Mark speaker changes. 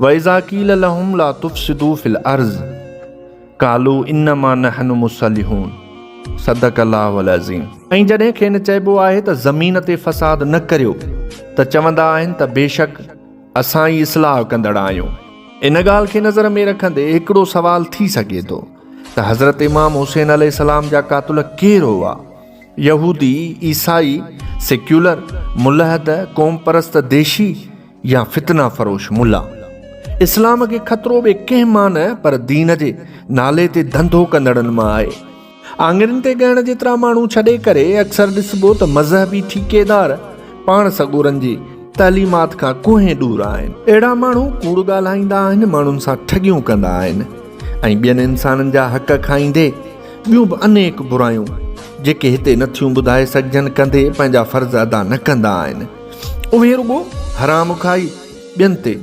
Speaker 1: واذا قيل لهم لا تفسدوا في الارض قالوا انما نحن مصلحون صدق الله العظيم. ۽ جڏهن کين چئبو آهي ته زمين تي فساد نه ڪريو ته چوندا آهن ته بيشڪ اسان ئي اصلاح ڪندڙ آهيون. ان ڳالهه کي نظر ۾ رکندي هڪڙو سوال ٿي سگهي ٿو ته حضرت امام حسين عليه السلام جا قاتل ڪير هئا؟ يهودي، عيسائي، سيڪيولر، ملحد، قومپرست ديشي يا فتنه فروش ملا. اسلام کي خطرو ٻئي ڪنهن مان نه پر دين جي نالي تي ڌنڌو ڪندڙن مان آهي. آڱرين تي ڳڻڻ جيترا ماڻهو ڇڏي ڪري اڪثر ڏسبو ته مذهبي ٺيڪيدار پاڻ سڳورن جي تعليمات کان ڪوهين ڏور آهن. اهڙا ماڻهو ڪوڙ ڳالهائيندا آهن، ماڻهن سان ٺڳيون ڪندا آهن ۽ ٻين انسانن جا حق کائيندي ٻيون به انيڪ برايون جيڪي هتي نٿيون ٻڌائي سگهجن ڪندي پنهنجا فرض ادا نه ڪندا آهن. اهي رڳو حرام کائي ٻين تي